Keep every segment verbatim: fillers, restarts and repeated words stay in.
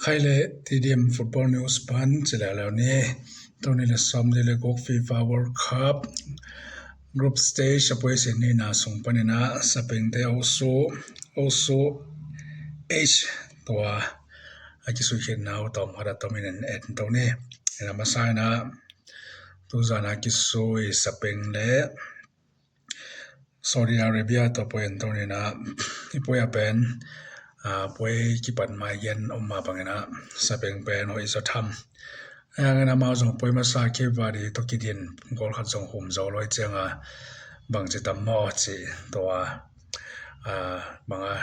Thai le T D M Football News pan ci leuleu ni. Tuni le sawm li le guk FIFA World Cup group stage a position nihna sung panin ah Spain te Osu Osu H tua a kisuikhinna uh tawm khat a tomin en to ni. Ina masa ina tuzan a kisui Spain le Saudi Arabia tua poi en to nina i poi a pen a poi kipat mai gen om ma bangina Spain pen hoih zaw tham. Ayangin amau zong poi masa Cape Verde to kidin gol khat zong hum zo loi cianga bang ci tam maw ci tua banga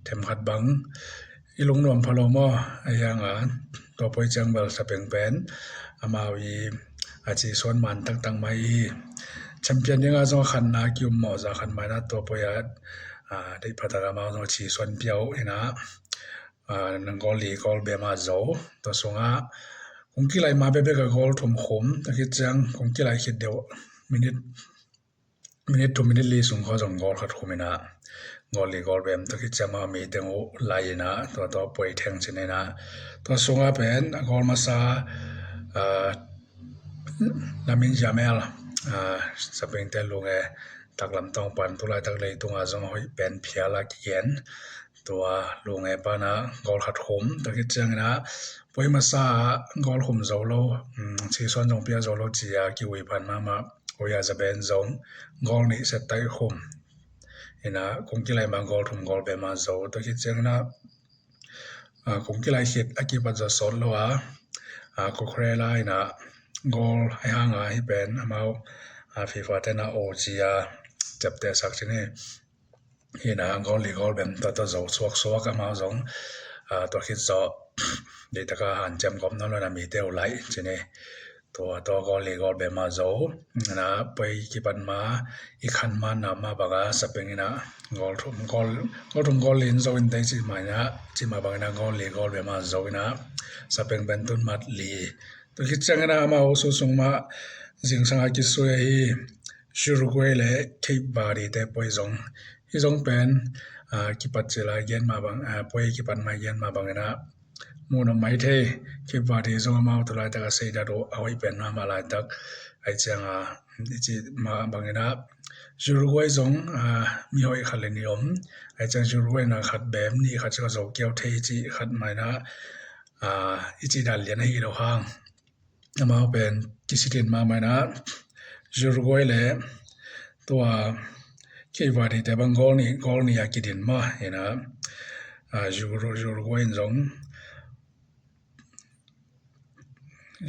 them khat bang i lungnuam pha lo maw? Ayanga tua poi ciang bel Spain pen amau i a ci suan man taktak mai hi. Champion dinga zong a khanna kium mawh za khan maina tua poi a deih phatak amau zong a ci suan piau ina nang gol li gol bema zo tua sunga kung kilai ma bebek a gol thum khum tua khit ciang kung kilai khit deuh minute minute thum minute li sung khaw zong gol khat khum ina gol li gol bem tua khit ciang ma mi teng uh lai ina tua tua poi theng cin ina tua sunga pen a gol masa Lamine Yamal Spain te lunge taklam tawng pan tulai tak leitunga zong hoih pen phial a kigen tua lunge pana gol khat khum tua khit ciang ina poi masa gol khum zo lo ci suan zong pia zo lo ci a kiui pan mama Oyarzabal zong gol nih set taih khum ina kung kilai ma gol thum gol bema zo tua khit ciang ina kung kilai khit a kipat zaw sawt lo a Cucurella ina gol a hanga hi pen amau FIFA tena o ci a ciapteh sak cini hina gol li gol bem tua tua zo suak suak amau zong tua khit zaw deitaka hanciam gom nawn lo na mite uh lai cini tua tua gol li gol bema zo na poi kipat ma i khan ma na ma banga Spain ina gol thum gol gol thum gol li in zo in tei ci ma ina ci ma bangina gol li gol bema zo ina Spain pen tun mat li tua khit ciang ina amau su sung ma zingsanga kisui ahi Uruguay le Cape Verde te poi zong hi zong pen kipat cila gen ma bang poi kipat ma gen ma bangina mun om mai thei Cape Verde zong amau tu laitak a seidat uh a hoih pen mama laitak ai cianga i ci ma bangina Uruguay zong mi hoih khat le ni om ai ciang Uruguay na khat bem ni khat cika zo kiau thei ci khat maina i ci dan lian ahi lo hang amau pen kisitin ma maina Uruguay le tua Cape Verde te bang gol ni gol ni a kidin ma ina Uruguay in zong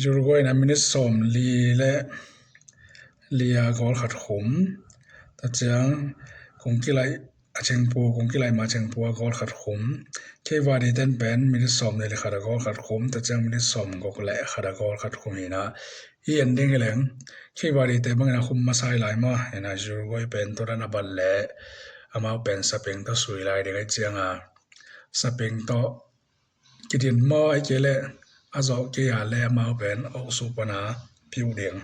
Uruguay na minute sawm li le li a gol khat khum ta ciang kung kilai a cengpu kung kilai ma cengpu a gol khat khum Cape Verde ten pen minute sawm le khat a gol khat khum ta ciang minute sawm guk le khat a gol khat khum hina hi en ding hi leng Cape Verde te bangin a khum masai lai ma ina Uruguay pen to dan a bat le amau pen Spain to sui lai ding ai cianga Spain to kidin maw ai kei le a zawh kei a le amau pen Osu pana piu ding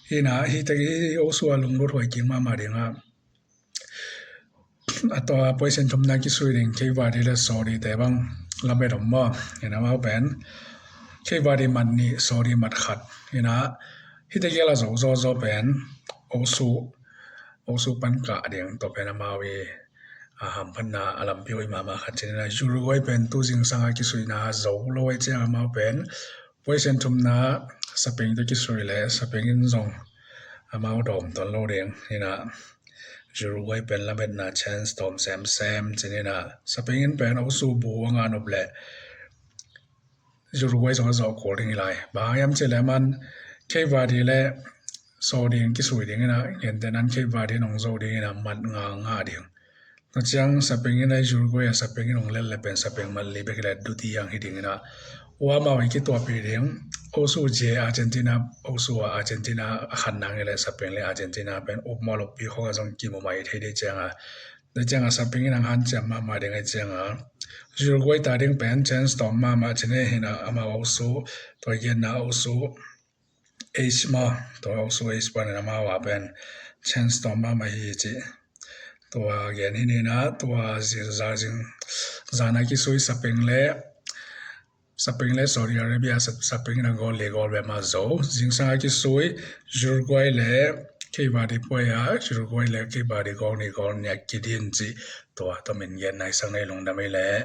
hina hi tagi Osu a lunglut huai king mama dinga a tua position thumna kisui ding Cape Verde le Saudi te bang lamet om maw hina amau pen Cape Verde mat ni Saudi mat khat hina hi tagi la zo zo zo pen Osu Osu pan kah ding tua pen amau i a hamphatna a lampi hoih mahmah khat cin ina Uruguay pen tu zingsanga kisuina zo lo ai ciang amau pen position thumna Spain to kisui le Spain in zong amau dawm ton lo ding ina Uruguay pen lametna chance tawm semsem cin ina Spain in pen Osu bu a nga nop le Uruguay zong a zawh kul ding hi lai bang hiam ci le man Cape Verde le Saudi in kisui ding ina gente nan Cape Verde nong zo ding ina mat nga nga ding na ciang Spain ina Uruguay a Spain in ong lel le pen Spain mat li bek le duti yang hi ding ina ua mau i kituapi ding Osu je Argentina Osu a Argentina a khan nang le Spain le Argentina pen up maw lopi khong a zong kimu mai thei dei cianga na cianga Spain in ang han ciam mama ding ai cianga Uruguay ta ding pen chance tawm mama cine hina amau Osu tua genna Osu H ma tua Osu H panin amau a pen chance tawm mama hi ci tua gen hi nina tua zin za zin zana kisui Spain le Spain le Saudi Arabia, Spain in a goal li goal bek mah zo. Zingsang a kisui Uruguay le Cape Verde puai a, Uruguay le Cape Verde goal ni goal ni a kidin ci. Tua tawh min gen nai sang nei lungdam ei leh.